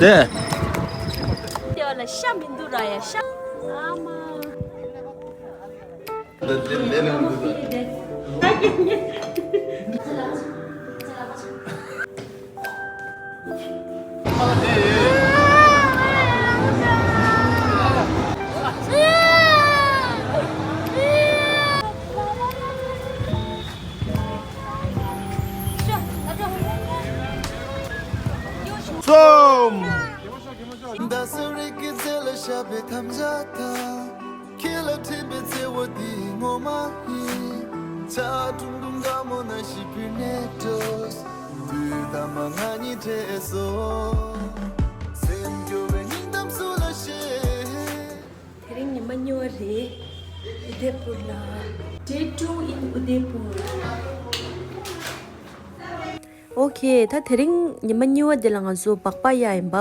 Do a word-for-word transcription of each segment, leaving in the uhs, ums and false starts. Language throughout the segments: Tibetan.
དེ། དེ་བ་ལ་ཤ་མི་འདུག་ར་ཡ་ཤ། ཨ་མ། གསུམ། ད་གསོ་རིག་གི་རྩེ་ལ་ཤ་བའི་དམ་བཅའ་དང་། ཁྱེད་ལ་འཕྲིན་པའི་བརྩེ་བ་འདི་ངོ་མ་ཡིན། ཆ་ཀྲུང་ཀྲུང་དགའ་མོ་ན་ཞིག་བུད་ནས་འགྲོ། དུས་ད་མ་ང་གཉིས་བྲལ་སོང་། སེམས་སྐྱོ་བའི་སྙིང་གཏམ་སུ་ལ་བཤད། དེ་རིང་ཉི་མ་གཉིས་པ་རེད། ཨུ་དེ་པུར་ལ། Day two in Udaipur. ཨོ་ཁེ། ད་དེ་རིང་ཉི་མ་གཉིས་པ་འདི་ལ་ང་ཚོ་སྦག་སྦག་གཡར་ཡིན་པ།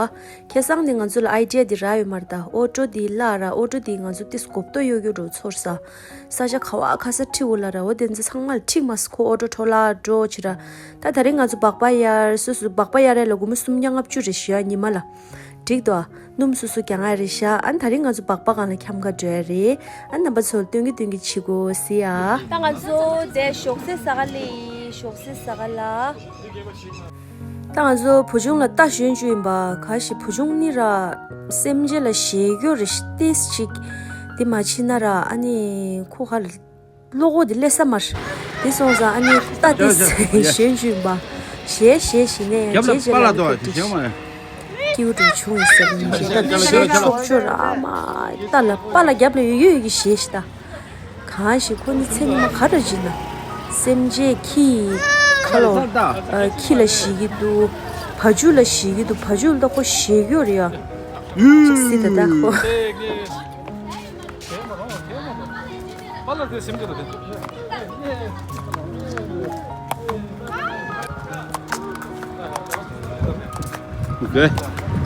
ཁ་སང་ནས་ང་ཚོ་ལ་ཨའི་ཌི་ཡ་འདི་རག་ཡོད་མ་རེད་ད། ཨོ་ཊོ་འདི་གླ་ར། ཨོ་ཊོ་འདི་ང་ཚོ་ཏིས་གོབ་ཏོ་གཡོ་གཡོ་འགྲོ་ཚོར་ས། ས་ཆ་ག་བ་ག་ས་ཁྲིད་འོ་ལ་ར། འོ་དེ་ཚོ་ཚང་མ་ལ་ཁྲིད་མ་སོང་། ཁོ་ཨོ་ཊོ་འཕྲོ་བརླག་འགྲོ་བྱེད་ར། ད་དེ་རིང་ང་ཚོ་སྦག་སྦག་གཡར། སོ་སོ་སྦག་སྦག་གཡར་ཡ་ལ་སྒོར་མོ་སུམ་བརྒྱ་ལྔ་བཅུ་རེད་ཤག་ཉི་མ་ལ། འགྲིག་འདུག་ཨ། སྣུམ་སོ་སོ་གྱང་ཡ་རེད་ཤག་ཨ་ནི་དེ་རིང་ང་ཚོ་སྦག་སྦག་སྒང་ལ་འཁྱམ་ག་འགྲོ་ཡ་རེད། ཨ་ནི་རྣམ་པ་ཚོ་ལ་སྟོན་གི་སྟོན་གི་བྱེད་དགོས་ཟེར་ཡ། ད་ང་ཚོ་དེ་ཞོགས་ཟས་ཟ་ག་སླེབས་ཡིན། ཞོགས་ཟས་ཟ་ག་ལ། ད་ང་ཚོ་བུ་ཆུང་ལ་རྟ་ཞོན་བཅུག་ཡིན་པ། ག་ཞིག་བུ་ཆུང་ནི་ར་སེམས་ཅན་ལ་ཞེད་སྐྱོ་རེད་ཤག་ཏིས་ཅིག་དེ་མ་བྱེད་ན་ར། ཨ་ནི་ཁོ་ཧ་ལ་བློ་ཁོག་དེ་སླེབས་ས་མ་རེད། དེ་སོང་ཙང་ཨ་ནི་རྟ་དེ་ཞོན་བཅུག་ཡིན་པ། ཞེད་ཞེད་ཞེད་ནས་ཡང་རྗེས་རྗེས་ལ་ཁོ་དེ་སྐྱིད་པོ་འགྲོ་བྱུང་ཡིན་ཟེར་ནས་ཞེད་ད་ཞེད་ཆོག་ཆོག་ར་མ། རྟ་ལ་པ་ལ་རྒྱབ་ལ་ཡོད་ཡོད་ཡོད་ཀྱི་ཞེད་ཤི་ད། གང་ཞིག་ཁོ་ནི་ཚེ་ཉི་མ་ག་རེ་བྱེད་ན། སེམས་ཅན་ཁྱི་ཁ་ལོ། ཨ། ཁྱི་ལ་ཞེད་ཀྱི་འདུག་བ་ཕྱུགས་ལ་ཞེད་ཀྱི་འདུག་བ་ཕྱུགས་ལ་ཁོ་ཞེད་ཡོད་རེད་ཡ། ཅིག་སྲིད་ད་ད་ཁོ།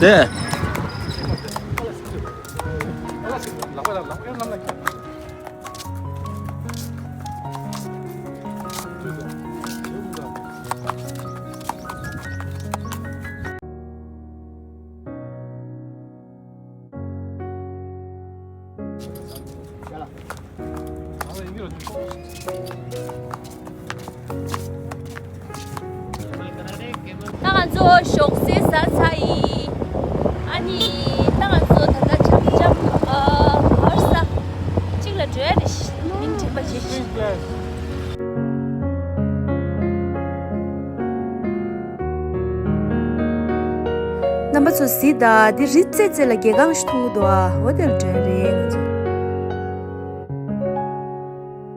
དེ། དེ། ད་ང་ཚོ་ཞོགས་ཟས་ཟ་ཚར་ཡིན། ཨ་ནི་ད་ང་ཚོ་ད་ལྟ་འཆམ་འཆམ་ཨ་བར་ས་གཅིག་ལ་འགྲོ་ཡ་རེད། མིང་དྲན་པ་བྱེད་ཤིག་རྣམ་པ་ཚོ་གཟིགས་དང་། འདི་རི་རྩེ་རྩེ་ལ་རྒྱལ་ཁང་ཞིག་མཐོང་གི་འདུག་ཨ། འོ་དེར་འགྲོ་ཡ་རེད་ང་ཚོ།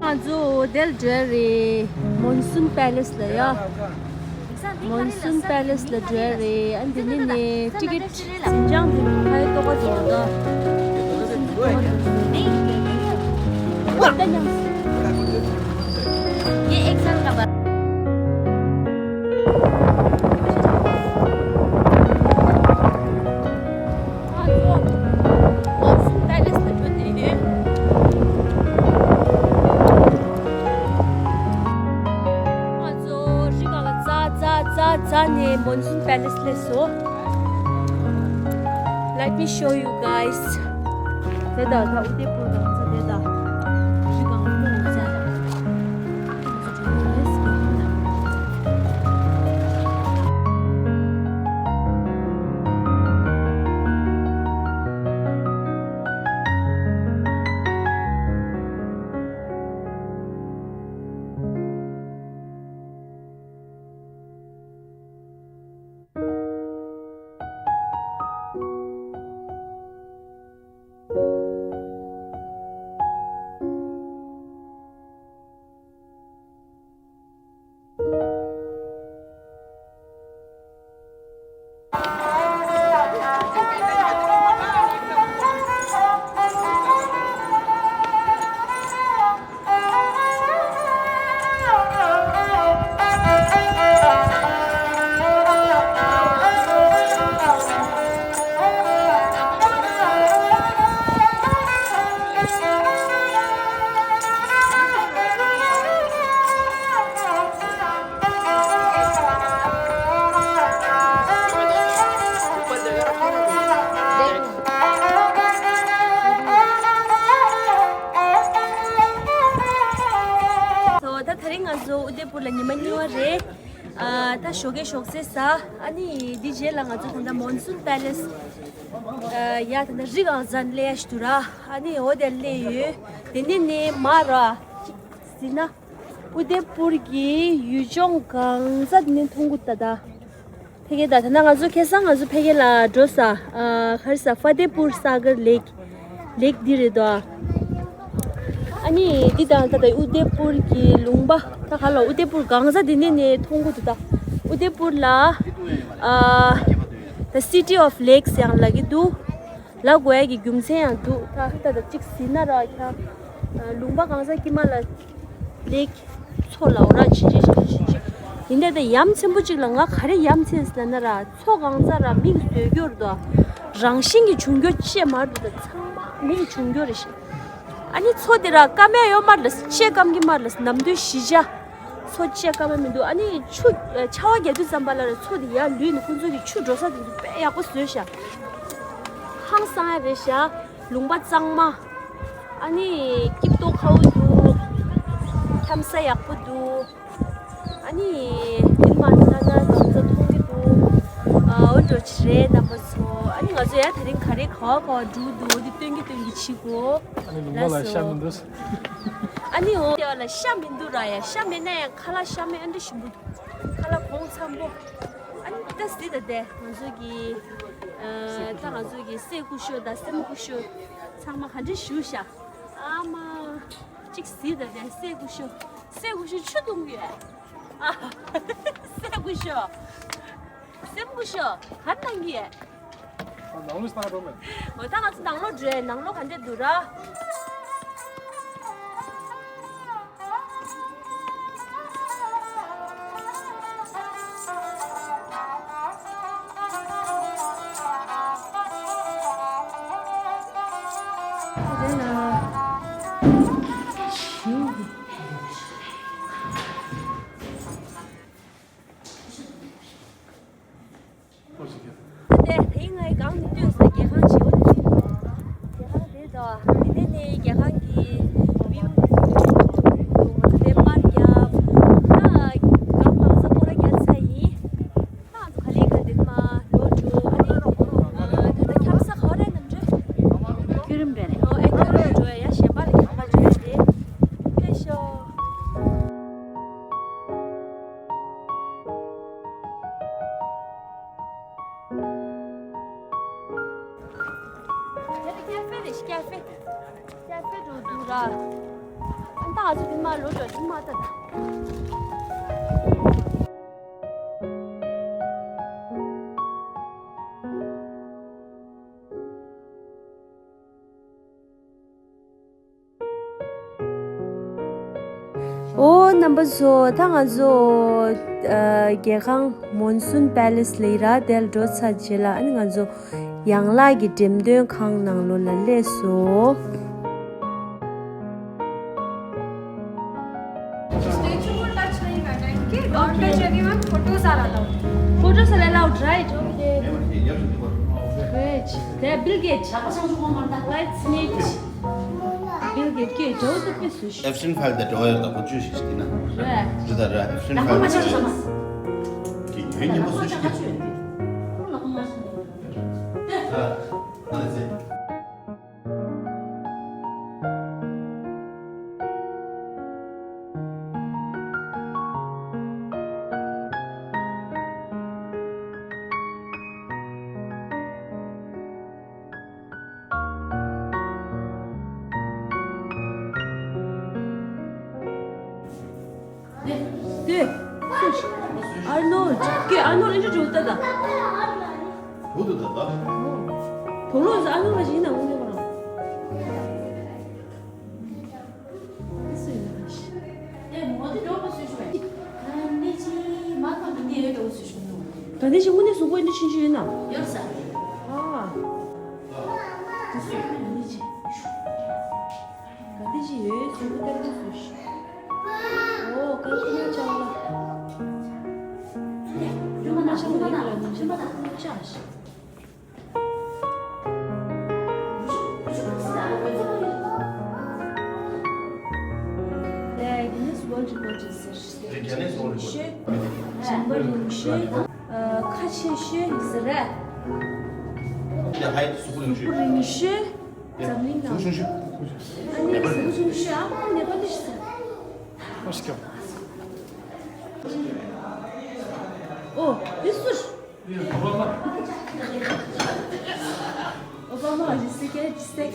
ང་ཚོ་འོ་དེར་འགྲོ་ཡ་རེད། མོན་སུན་པེ་ལེ་སི་ལ་ཡ། མོན་སུན་པེ་ལེ་སི་ལ་འགྲོ་ཡ་རེད། ཨ་འདི་ནས་ནས་ཊི་ཀེ་ཊི་འཛིན་བྱང་འདི་ནས་ཁ་ཡི་ཏོག་པ་འགྲོ་ད། ये एक साल का बाद। ང་ཚོ་རི་སྒང་ལ་འཛེགས་འཛེགས་འཛེགས་འཛེགས་ནས་མོན་སུན་པེ་ལེ་སི་སླེབས་སོང་། Let me show you guys. དེ་ད་ད་ཨུ་དེ་པུར་དང་ཚ་དེ་ད་རི་སྒང་ལ་མོ་འཛེགས། པུར་ལ་ཉི་མ་གཉིས་པ་རེད། ཨ་ད་ཞོགས་ཀས་ཞོགས་ཟས་ཟ། ཨ་ནི་འདི་རྗེས་ལ་ང་ཚོ་ད་ལྟ་མོན་སུན་པེ་ལེ་སི། ཨ་ཡ་ད་ལྟ་རི་གང་ཟ་ནས་སླེབས་ཡ་ཞིག་འདུག་ར། ཨ་ནི་འོ་དེར་སླེབས་ཡོད། དེ་ནས་ནི་མར་ར་ཟིན་ན། ཨུ་དེ་པུར་གྱི་ཡུལ་ལྗོངས་གང་ས་དེ་ནས་མཐོང་གི་ད་ད། ཕ་གི་ད་ད་ན་ང་ཚོ་ཁ་སང་ང་ཚོ་ཕ་གི་ལ་འགྲོ་ས། ཨ་ག་རེ་ཟ། ཕ་དེ་པུར་སཱ་གར་ལེག་ལེག་འདི་རེད་དོ། ཨ་ནི་འདི་དང་ད་ད་ཨུ་དེ་པུར་གྱི་ལུང་པ་ད་ག་ལ་ཨུ་དེ་པུར་གང་ས་དེ་ནས་ནས་མཐོང་གི་འདུག་ད་ཨུ་དེ་པུར་ལ་ཨ་ད་City of Lakes ཡང་ལབ་ཀྱི་འདུག་ལབ་དགོས་ཡ་གི་རྒྱུ་མཚན་ཡང་འདུག་ད་ད་ད་གཅིག་ཟིན་ན་ར་ཁྱ་ལུང་པ་གང་ས་ཀྱི་མ་ལ་ལེག་མཚོ་ལ་འོ་ར་ཆི་ཆི་ཆི་ཆི་ཆི། ཡིན་ད་ད་ཡ་མཚན་པོ་གཅིག་ལ་ང་ག་རེ་ཡ་མཚན་ཟེར་ན་ར་མཚོ་གང་ས་ར་མིག་བཟོད་རྒྱུར་དོ། རང་བཞིན་གྱི་བྱུང་རྒྱུ་ཅེས་མར་དུ་ད་ཚང་མ་མིག་བྱུང་རྒྱུ་རེ་ཞིག་ཨ་ནི་མཚོ་དེ་ར་ཀ་མེད་ཡོད་མར་ལ་ཅེས་ཀམ་གྱི་མར་ལ་ནམ་དུས་ཞི་བྱ། མཚོ་ཅེས་ཀ་མེད་མི་འདུག་ཨ་ནི་ཆུ་ཆར་པ་རྒྱག་དུས་ཙམ་པ་ལ་ར་མཚོ་དེ་ཡར་ལུས་ནས་ཁོང་ཚོ་གི་ཆུ་འགྲོ་ས་དེ་ཚོ་དཔེ་ཡག་པོ་བཟོས་ཤག་ཧང་སང་ཡ་རེད་ཤག་ལུང་པ་གཙང་མ། ཨ་ནི་སྐྱིད་ཏོག་ཁ་བོ་འདུག་ཁྱམས་ས་ཡག་པོ་འདུག་ཨ་ནི་འདི་མ་ན་ན་ན་ཚོ་མཐོང་གི་འདུག་ཨ་འོ་འགྲོ་ཆི་རེད་རྣམ་པ་ཚོ། ཨ་ནི་ང་ཚོ་ཡ་དེ་རིང་ག་རེ་ག་བ་ག་བ་འགྲོ་འདུག་འོ་འདི་སྟོན་གི་སྟོན་གི་བྱེད་དགོས། ཨ་ནི་ལུང་པ་ལ་ཤ་མི་འདུག་ཨ་ནི་འོ་དེ་བ་ལ་ཤ་མི་འདུག་ར། ཡ་ཤ་མེད་ན་ཡང་ཁ་ལག་ཤ་མེད་ཨ་འདྲ་ཞིམ་པོ་འདུག་ཁ་ལག་གོང་འཚམ་པོ། ཨ་ནི་ད་སི་ད་དེ་ང་ཚོ་གི་ཨ་ད་ང་ཚོ་གི་སྲས་སྐུ་ཞབས་དང་སྲས་མོ་སྐུ་ཞབས་ཚང་མ་ག་འདྲ་ཞུ་ཤག་ཨ་མ། གཅིག་སི་ད་དེ་སྲས་སྐུ་ཞབས། སྲས་སྐུ་ཞབས་ཆུ་འཐུང་གི་ཡོད། ཨ། སྲས་སྐུ་ཞབས། སྲས་མོ་སྐུ་ཞབས་ག་རེ་གནང་གི་ཡོད། ཨ་ནང་ལོགས་སྟངས་འགྲོ་མེད། འོ་ད་ང་ཚོ་ནང་ལོགས་འགྲོ་ཡ། ནང་ལོགས་ག་འདྲ་འདུག་ར། དེ་དེ་ངའི་སྒང་དུ་ལྟོས་ས་རྒྱལ་ཁང་བྱིའུ་དེ། རྒྱལ་ཁང་དེ་དང་དེ་ནས་ནི་རྒྱལ་ཁང་གི་བིའུ་དེ་པར་རྒྱབ། ད་སྒང་མང་ས་སྐོར་ར་རྒྱག་ཚར་ཡིན། ད་ང་ཚོ་ག་ལེ་ག་དེ་མ་ལོ་འགྲོ་ཨ་ནི། ད་ལྟ་འཁྱམ་ས་ག་རེ་ནམ་འགྲོ། ཁྱོད་རིམ་པས་རེད། ཨོ་ཨེ་ཁྱོད་རིམ་འགྲོ་ཡ་གཞན་པ་ལ་རྒྱག་མ་འགྲོ་ཡ་རེད། ཕེབས་ཤོག་ཀ་ཧྥེ་རེད། ཀ་ཧྥེ། ཀ་ཧྥེ་འགྲོ་འདུག་ར། ཨ་ད་ང་ཚོ་དེ་མ་ལོ་འགྲོ་དེ་མ་ད་ད། ཨོ་རྣམ་པ་ཚོ། ད་ང་ཚོ་ཨ་རྒྱལ་ཁང་མོན་སུན་པེ་ལེ་སི་ལ་ཡིན་ར། དེར་འགྲོ་ཚར་རྗེས་ལ་ཨ་ནི་ང་ཚོ་ཡན་ལག་གི་འགྲེམས་སྟོན་ཁང་ནང་ལོགས་ལ་སླེབས་སོང་། Statue को touch नहीं करना है, ठीक है? Don't touch anyone, photos are allowed. Photos are allowed, right? Okay. Great. There, Bill Gates. Let's meet. Bill Gates. ཁྱེད་འགྲོ་འདུག་པས་སུ་ཤི། Epstein file དེ་འགྲོ་ཡོད་ད་ཁོ་ཅུ་ཞིག་ཤི་ན། རེད། ཇི་ལྟར་ར་Epstein file དེ་ཡོད། ཁྱེད་ཡོད་ཉན་པ་སུ་ཤི་ཁྱེད་ཅུ་ཡོད། ར་ཨ་ལེ་ཟེ། ཨར་ནོལ། ཀྱེ་ཨར་ནོལ་ཨེ་འདྲ་འགྲོ་ད་ད། བུ་དུ་ད་ད། དོ་ལོ་ཟ་ཨར་ནོལ་ལ་ཞིག་ན་འོང་ནས་པ་རང་། ད་ནི་ཞིག་དངོས་གནས་གཟུགས་པོ་འདི་ཕྱིན་ཅི་ཡོད་ན། ཡོད་ས། ཨ། དེ་སུ་ནི་ཅི། ག་དེ་ཅི་ཡོད་གཟུགས་པོ་ལྟར་དུ་སུ་ཤི། ཨོ་ཀ་ཀུ་ན་ཅང་ལ། ཀུ་ན་ཅང་ལ་ཡིན་ལ་ནི་ཅི་ན་ཀུ་ན་ཅང་ཤི། Guinness World Record ཟེར། ཤོས། བྱམས་པ་རིང་ཤོས། ཨ། ཁ་ཆེ་ཤོས་ཟེར་ར། ཡ་ཧའི་གཟུགས་པོ་རིང་ཤོས། གཟུགས་པོ་རིང་ཤོས། འཛམ་གླིང་ནང་། གཟུགས་ཆུང་ཤོས། ཨ་ནི་གཟུགས་པོ་ཆུང་ཤོས། ཨ་མ་ནེ་པ་ལི་ཤོས། ཨོ་འདི་སུ། ཨོ་བྷ་མ། ཨོ་བྷ་མ་ཨི་སི་ཀིའུ་རི་ཊི་སེག་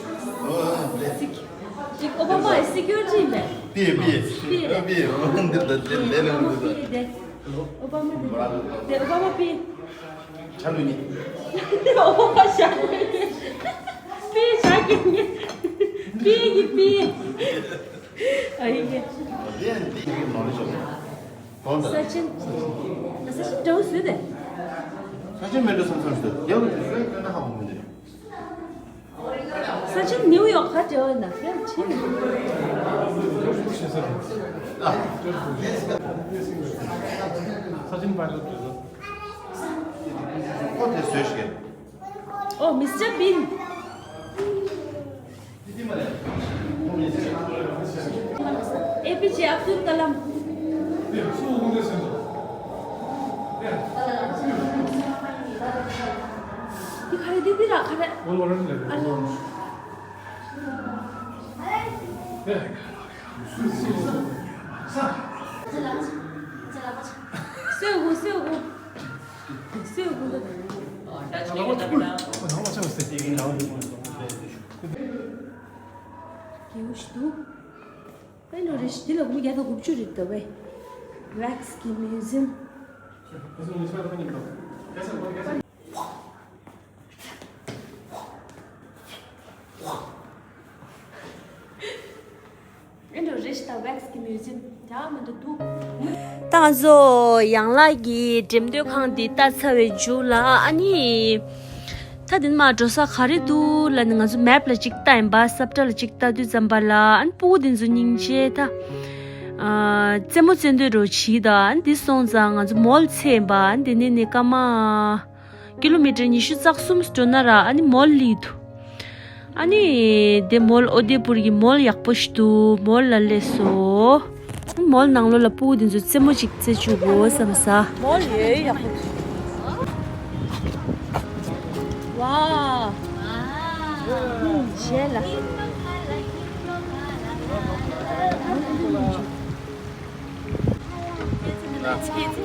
ཨོ་བྷ་མ་ཨི་སི་ཀིའུ་རི་ཊི་ཡིན་པས། པི་ཨེ། པི་ཨེ། པི་ཨེ། པི་ཨེ། འོ་འདི་ད་དེ་ལས་ལ་འོ་འདི་པི་ཨེ་དེ། ཨོ་བྷ་མ་དེ། དེ་ཨོ་བྷ་མ་པི་ཨེ། ཆ་ལུས་ཉེ། ཨོ་བྷ་མ་ཆ་ལུས་ཉེ། པི་ཨེ་ཆ་གི་ཉེ། པི་ཨེ་གི་པི་ཨེ། ཨ་ཡི་གེ། ས་ཆེན། ས་ཆེན་འདྲ་བོ་བཟོས་ཏེ། ས་ཆེན་མེད་འགྲོ་བསམ་བསམ་ཞིག་འདུག་རྒྱལ་བ་ཚོས་བཟོས་དཀོན་ན་ཧ་གོ་མི་འདུག་ས་ཆེན་ནིའུ་ཡོག་ག་འདྲ་བོ་ན་ཡང་ཆེ་ནི། ས་ཆེན་པའི་ལོ་དུས་ཚོད། ཨོ་དེ་བཟོས་ཤིག་ཨོ་མི་སི་ཊར་བིན། ཨེ་པི་ཇེ་ཨབ་དུལ་ཀ་ལམ། འདི་ག་རེ། འདི་འདི་ར་ག་རེ། ཨ་ལོ། སོས་གུ། སོས་གུ། སོས་གུ། སྐྱེའུ་ཞིག་འདུག་དཔེ་ནོ་རེ་ཞིག་འདི་ལ་སྒོར་བརྒྱ་དང་དགུ་བཅུ་རེད་འདུག་པས། ཝེག་སི་གི་མིའུ་ཛི་ཡམ། ཨེ་འགྲོ་རེ་ཞིག་ད་ཝེག་སི་གི་མིའུ་ཛི་ཡམ་ད་མི་འདུག་འདུག་ད་ང་ཚོ་ཡང་ལགས་ཀྱི་འགྲེམས་སྟོན་ཁང་འདི་ལྟ་ཚར་བའི་མཇུག་ལ། ཨ་ནི། ད་འདི་ནས་མར་འགྲོ་ས་ག་རེ་འདུག་ལབ་ནས་ང་ཚོ་མེབ་ལ་གཅིག་ལྟ་ཡིན་པ། ས་བཀྲ་ལ་གཅིག་ལྟ་དུས་ཙམ་པ་ལ། ཨ་ནི་སྤུ་གུ་འདི་ཚོ་སྙིང་རྗེ་ད། ཨ། རྩེད་མོ་རྩེ་འདོད་འགྲོ་བྱེད་ད། ཨ་ནི་འདི་སོང་ཙང་ང་ཚོ་མོལ་ཚད་ཡིན་པ། ཨ་ནི་འདི་ནས་ནི་སྐར་མ་ཀི་ལོ་མི་ཊར་ཉི་ཤུ་རྩ་གསུམ་འགྲོ་ན་ར། ཨ་ནི་མོལ་སླེབས་འདུག་ཨ་ནི་དེ་མོལ་ཨོ་དེ་པུར་གྱི་མོལ་ཡག་པོ་ཞིག་འདུག་མོལ་ལ་སླེབས་སོང་། མོལ་ནང་ལོགས་ལ་སྤུ་གུ་དེ་ཚོ་རྩེད་མོ་ཅིག་རྩེ་བཅུག་གོ་བསམ་ས། མོལ་ཡོད་ཡག་པོ་འདུག་ཝའོ། ཨུམ། བྱས་ལ། སྐྱེ་བོ་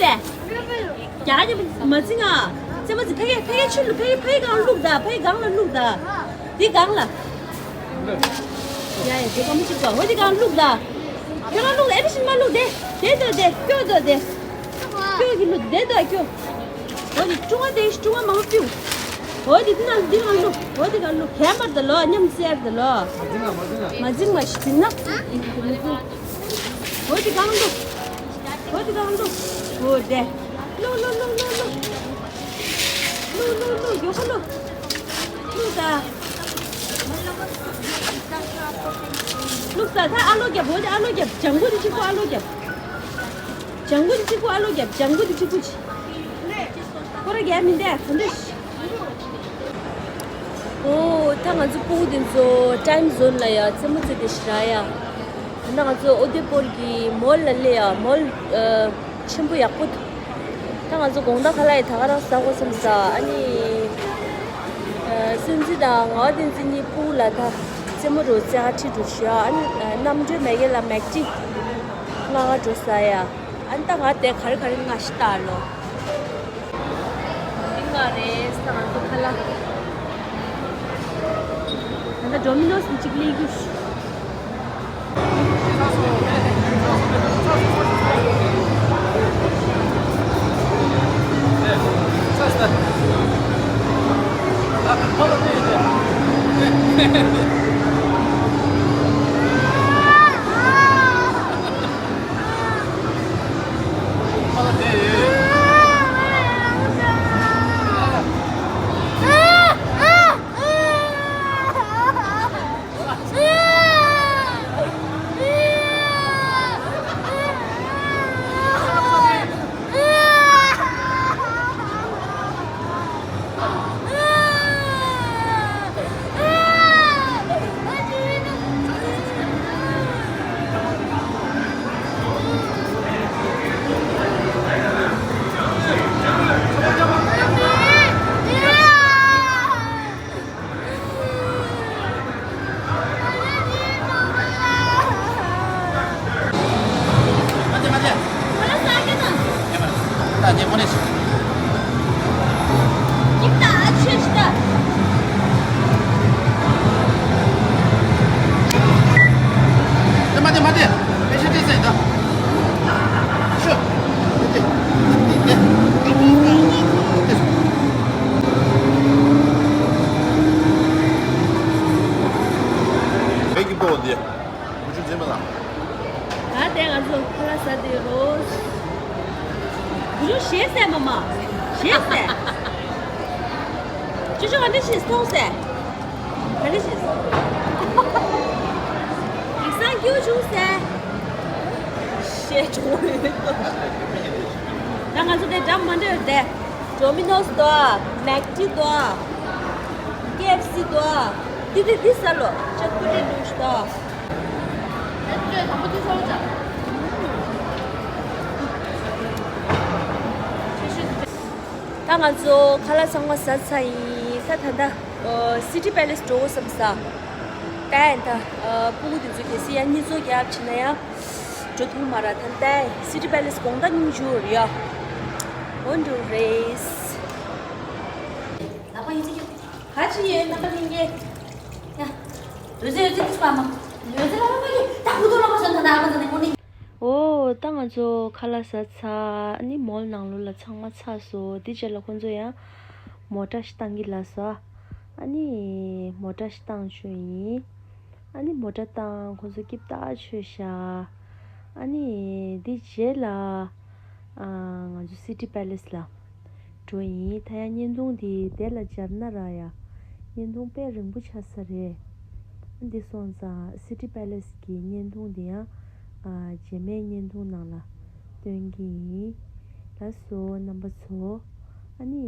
དེ། རྒྱ་གར་མ་འཛིང་ཨ། རྩེད་མོ་འཛིང་། ཕ་གི་ཕ་གི་ཕྱི་ལ། ཕ་གི་ཕ་གི་སྒང་བླུགས་ད། ཕ་གི་སྒང་ལ་བླུགས་ད། འདི་སྒང་ལ། ཡ་ཡ་དེ་ག་མི་ཅིག་པ། འོ་དེ་སྒང་བླུགས་ད། ཁྱོད་རང་བླུགས་ད། ཨེ་མི་ཤིན་མ་བླུགས་དེ། དེ་དོ་དེ། སྐྱོ་དོ་དེ། སྐྱོ་གི་བླུགས་དེ་དོ་སྐྱོ། འོ་དེ་ཀྲུང་བ་དེ་ཀྲུང་བ་མང་པོ་པིའུ། འོ་དེ་དེ་ན་འདི་ང་བླུགས། འོ་དེ་ག་བླུགས། གན་པར་ད་ལོ། མཉམ་སེར་ད་ལོ། མ་འཛིང་མ་ཤི་འཛིང་ན། འོ་དེ་གང་བླུགས། འོ་དེ་གང་བླུགས། འོ་དེ། བླུགས་བླུགས་བླུགས་བླུགས་བླུགས། བླུགས་བླུགས་བླུགས། མགྱོགས་པོ་བླུགས། བླུགས་ད། བླུགས་ད། ད་ཨ་ལོ་རྒྱབ། འོ་དེ་ཨ་ལོ་རྒྱབ། ལྗང་གུ་དེ་གཅིག་པོ་ཨ་ལོ་རྒྱབ། ལྗང་གུ་དེ་གཅིག་པོ་ཨ་ལོ་རྒྱབ། ལྗང་གུ་དེ་གཅིག་པོ་ཅི། ཁོ་ར་རྒྱབ་མི་འདུག་ག་འདྲ་ཞིག་ཨོ། ད་ང་ཚོ་སྤུ་གུ་དེ་ཚོ་ཊའིམ་ཛོན་ལ་ཡ་རྩེད་མོ་རྩེ་བསྡད་ཤག་ར་ཡ། ད་ང་ཚོ་ཨོ་དེ་པོར་གྱི་མོལ་ལ་སླེབས་ཡ། མོལ་ཨ་ཆེན་པོ་ཡག་པོ་འདུག་ད་ང་ཚོ་དགོང་དག་ཁ་ལག་ཡ་ད་ག་རང་ཟ་དགོས་བསམ་ས། ཨ་ནི་ སྲིད་འཛིན་དང་ངག་དབང་བསྟན་འཛིན་གཉིས་སྤུ་གུ་ལ་ད་རྩེད་མོ་རུ་རྩེ་ག་ཁྲིད་འགྲོ་ཤག་ཨ་ནི་གནམ་གྲུའི་མེ་གེ་ལ་མེག་ཏི་ལྔ་ག་འགྲོ་ས་ཡ། ཨ་ནི་ད་ང་དེ་ག་རེ་ག་རེ་ང་ཤི་ལྟ་ལོ། འདི་ང་རེད་ས་ང་ཚོ་ཁ་ལག་ད་ལྟ་ཌོ་མི་ནོ་སི་གཅིག་ལས་རྒྱུ། བོད་ཀྱི་སྤོ་བོ་འདི། བུ་ཆུང་འཛིན་མ་ལ། ད་དེ་ང་ཚོ་ཁ་ལག་ཟ་དུས་རོ། བུ་ཆུང་ཞེས་ཟེར་མ་མ། ཞེས་ཟེར། ཅོ་ཅོ་ག་འདྲ་ཞིག་མཐོང་ཟེར། ག་འདྲ་ཞིག་ཡིག་ཚང་སྐྱིད་པོ་བྱུང་ཟེར། ཞེས་བྱུང་ཡོད། ད་ང་ཚོ་དེ་འདྲ་མ་འདྲ་ཡོད་དེ། ཌོ་མི་ནོ་སི་དོ། མེག་ཏི་དོ། ཀེ་ཨེཕ་སི་དོ། དེ་དེ་དེ་ཟ་ལོ། ཅག་ཀུ་རེ་ནུ་ཤི་དོ། ད་ང་ཚོ་ཁ་ལག་ཚང་མ་ཟ་ཚར་ཡིན། ས་ད་ལྟ་སི་ཊི་པེ་ལེ་སི་འགྲོ་དགོས་བསམ་ས། ད་ཡིན་ད་སྤུ་གུ་དེ་ཚོ་གལ་སྲིད་ཡང་གཉིད་ཚོགས་རྒྱབ་ཕྱིན་ན་ཡང་འགྲོ་ཐུབ་མ་རེད། ད་ལྟ་སི་ཊི་པེ་ལེ་སི་དགོང་དག་སྙིང་རྗེ་པོ་རེད་ཡ། འོ་འགྲོ་རེད། ག་ཅི་ཡོད་རྣམ་པ་ལྷན་རྒྱས། ཡ། འོད་ཟེར་འོད་ཟེར་ཁྱི་པ་མ། འོད་ཟེར་ལ་མ་གི་ད་བུ་དོ་ལ་མ་སོན་ད་ད་ཨ་མ་ཟ་ནས་ཁོ་ནི། ཨོ་ད་ང་ཚོ་ཁ་ལག་ཟ་ཚར། ཨ་ནི་མོལ་ནང་ལོགས་ལ་ཚང་མ་ཚར་སོང་། དེ་རྗེས་ལ་ཁོ་ཚོ་ཡང་མོ་ཊ་ཞིག་བཏང་གི་ལ་སོ། ཨ་ནི་མོ་ཊ་ཞིག་བཏང་བཅུག་ཡིན། ཨ་ནི་མོ་ཊ་བཏང་ཁོ་ཚོ་སྐྱིད་པོ་ཐག་ཆོད་ཤག་ཨ་ནི་དེ་རྗེས་ལ། ཨ། ང་ཚོ་སི་ཊི་པེ་ལེ་སི་ལ་འགྲོ་ཡིན། ད་ཡང་བརྙན་ཐུང་འདི་དེ་ལ་སྦྱར་ན་ར་ཡ། བརྙན་ཐུང་དཔེ་རིང་པོ་ཆགས་ས་རེད། འདི་སོང་ཙང་སི་ཊི་པེ་ལེ་སི་གི་བརྙན་ཐུང་འདི་ཡང་། ཨ། རྗེས་མའི་བརྙན་ཐུང་ནང་ལ་སྟོན་གྱི་ཡིན། ལགས་སོ་རྣམ་པ་ཚོ། ཨ་ནི་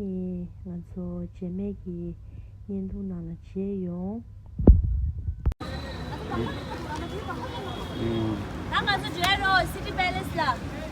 ང་ཚོ་རྗེས་མའི་གི་བརྙན་ཐུང་ནང་ལ་མཇལ་ཡོང་། ད་ང་ཚོ་འགྲོ་ཡ་རོ་སི་ཊི་པེ་ལེ་སི་ལ།